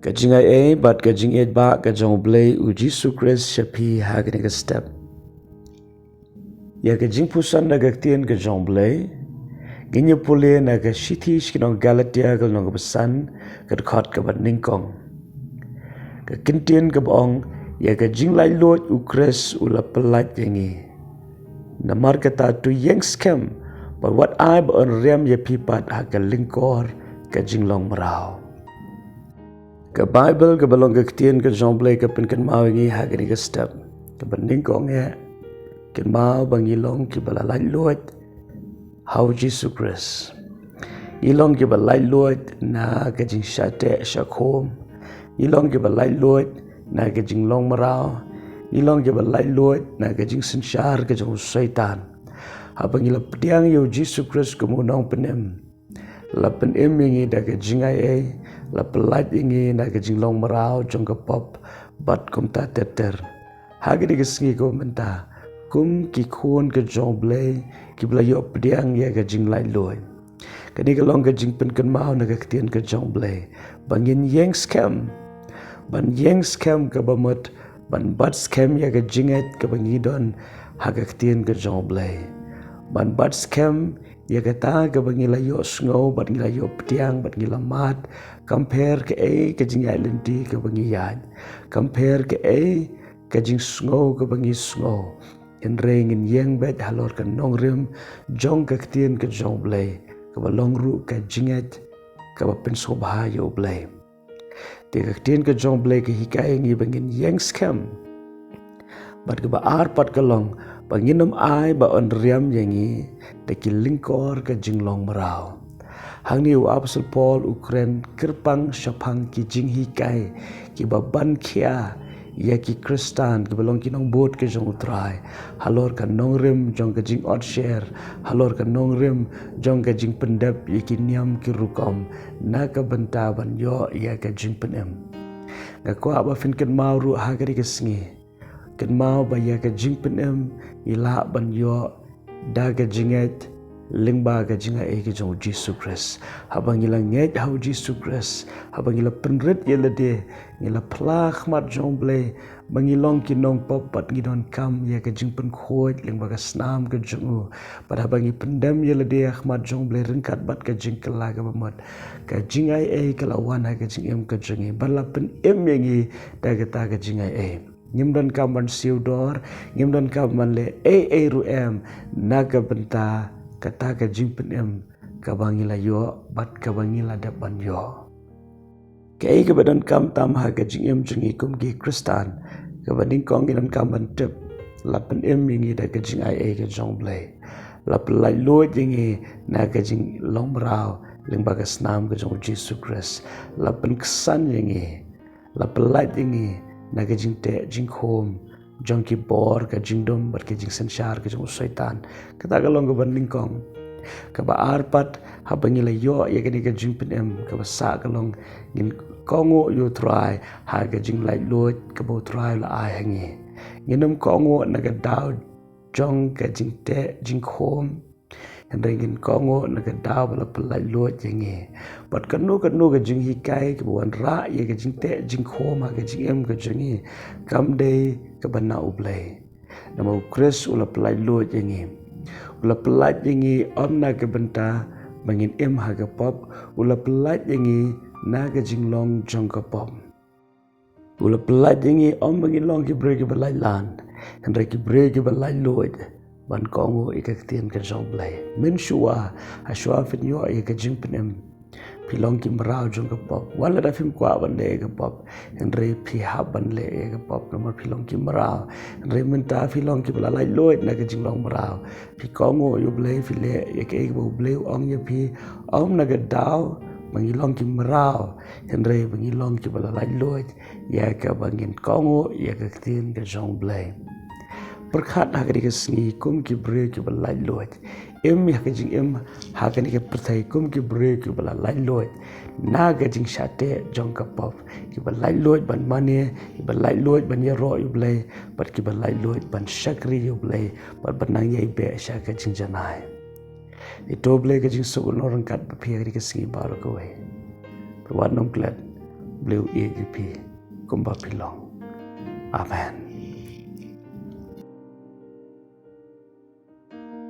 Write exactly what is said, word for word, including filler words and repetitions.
Ka jingaiei bad ka jingïeit ba ka jong U Blei U Jisu Khrist sha phi ha kane ka step. Ïa ka jingpuson na ka ktien ka jong U Blei ngin ïa pule na ka shithi sha ki nong Galatia ka lynnong kaba san, ka dkhot kaba nyngkong. Ka kyntien kaba ong, ïa ka jinglaitluid U Khrist u la pyllait ïa ngi. Namar kata to ïeng skhem, bad wat ai ba yn riam ïa phi pat ha ka lyngkor ka jinglong mraw. Ka Baibl kaba long ka ktien ka jong U Blei ka pynkynmaw ïa ngi ha kane ka step. Kaba nyngkong ïa, kynmaw ba ngi long kiba la laitluid ha U Jisu Khrist. Ngi long kiba laitluid na ka jingshah teh shah khum. Ngi long kiba laitluid na ka jinglong mraw. Ngi long kiba laitluid na ka jingsynshar ka jong u Soitan. Haba ngi la pdiang ïa U Jisu Khrist kum u nongpynim, la pynim ïa ngi da ka jingaiei, la pyllait ïa ngi na ka jinglong mraw jong ka pop, bad kumta ter ter. Ha kane ka sngi kaba mynta, kum ki khun ka jong U Blei, kiba la ïoh pdiang ïa ka jinglaitluid. Kane ka long ka jingpynkynmaw na ka ktien ka jong U Blei, ba ngin ïeng skhem. Ban ïeng skhem kaba mut, ban bat skhem ïa ka jingngeit kaba ngi don ha ka ktien ka jong U Blei. Ban bat skhem ïa kata kaba ngi la ïohsngew, bad ngi la ïoh pdiang, bad ngi la mad, kam pher kaei ka jingïaid lynti kaba ngi ïaid, kam pher kaei ka jingsngew kaba ngi sngew. Hynrei ngin ïeng beit halor ka nongrim jong ka ktien ka jong U Blei, kaba long ruh ka jingngeit kaba pynsngewbha ïa U Blei. Te ka ktien ka jong U Blei ka hikai ïa ngi ba ngin ïeng skhem. Bad kaba ar pat ka long, ba ngin ym ai ba yn riam ïa ngi da ki lyngkor ka jinglong mraw. Hangne u Apostol Paul u kren kyrpang shaphang ki jinghikai kiba ban khia ïa ki Khristan kiba long ki nongbud ka jong U Trai, halor ka nongrim jong ka jingotsher, halor ka nongrim jong ka jingpyndep ïa ki niam ki rukom, na ka bynta ban ïoh ïa ka jingpynim. Nga kwah ba phin kynmaw ruh ha kane ka sngi, kynmaw ba ïa ka jingpynim ngi lah ban ïoh da ka jingngeit lyngba ka jingaiei ka jong U Jisu Khrist. Haba ngi la ngeit ha U Jisu Khrist, haba ngi la pynrit ïa lade, ngi la phla ha khmat jong U Blei ba ngi long ki nongpop bad ngi donkam ïa ka jingpynkhuid lyngba ka snam ka jong u. Bad haba ngi pyndem ïa lade ha khmat jong U Blei ryngkat bad ka jingkylla kaba mut, ka jingaiei ka la wan ha ka jingim ka jong ngi, bad la pynim ïa ngi da kata ka jingaiei. Ngim donkam ban siew dor, ngim donkam ban leh ei ei ruh em, na ka bynta kata ka jingpynim kaba ngi la ïoh bad kaba ngi la dep ban ïoh. Kaei kaba donkam tam ha ka jingim jong ngi kum ki Khristan, kaba nyngkong ngi donkam ban tip, la pynim ïa ngi da ka jingaiei ka jong U Blei. La pyllaitluid ïa ngi na ka jinglong mraw lyngba ka snam ka jong U Jisu Khrist. La pynksan ïa ngi, la pyllait ïa ngi na ka jingteh jingkhum jong ki bor ka jingdum bad ka jingsynshar ka jong u Soitan. Kata ka long kaba nyngkong. Kaba ar pat, haba ngi la ïoh ïa kane ka jingpynim, kaba sah ka long ngin kohnguh ïa U Trai ha ka jinglaitluid kaba U Trai u la ai ha ngi. Ngin ym kohnguh na ka daw jong ka jingteh jingkhum, hynrei ngin kohnguh na ka daw ba la pyllaitluid ïa ngi. Bad kano kano ka jinghikai kaba wanrah ïa ka jingteh jingkhum ha ka jingim ka jong ngi, kam dei kaba na U Blei. Namar U Khrist u la pyllaitluid ïa ngi. U la pyllait ïa ngi ym na ka bynta ba ngin im ha ka pop, u la pyllait ïa ngi na ka jinglong jong ka pop. U la pyllait ïa ngi ym ba ngin long ki briew kiba laitlan, hynrei ki briew kiba laitluid ban kohnguh ïa ka ktien ka jong U Blei. Mynshuwa, hashuwa phin ïoh ïa ka jingpynim, phi long ki mraw jong ka pop. Wat lada phim kwah ban leh ïa ka pop, hynrei phi hap ban leh ïa ka pop namar phi long ki mraw. Hynrei mynta phi long kiba la laitluid na ka jinglong mraw. Phi kohnguh ïa U Blei, phi leh ïa kaei kaba U Blei u ong ïa phi, ym na ka daw ba ngi long ki mraw, hynrei ba ngi long kiba la laitluid ïa kaba ngin kohnguh ïa ka ktien ka jong U Blei. Pyrkhat ha kane ka sngi kum ki briew kiba laitluid. Im ïa ka jingim ha kane ka pyrthei kum ki briew kiba la laitluid na ka jingshah teh jong ka pop. Kiba laitluid ban mane, kiba laitluid ban ïaroh ïa U Blei, bad kiba laitluid ban shakri ïa U Blei, bad ban nang ïai beh sha ka jingjanai. Ïa to U Blei ka jingsuk un long ryngkat bad phi ha kane ka sngi baroh kawei. Phi wat nym klet. Blei u ïeit ïa phi kumba phi long. Amen.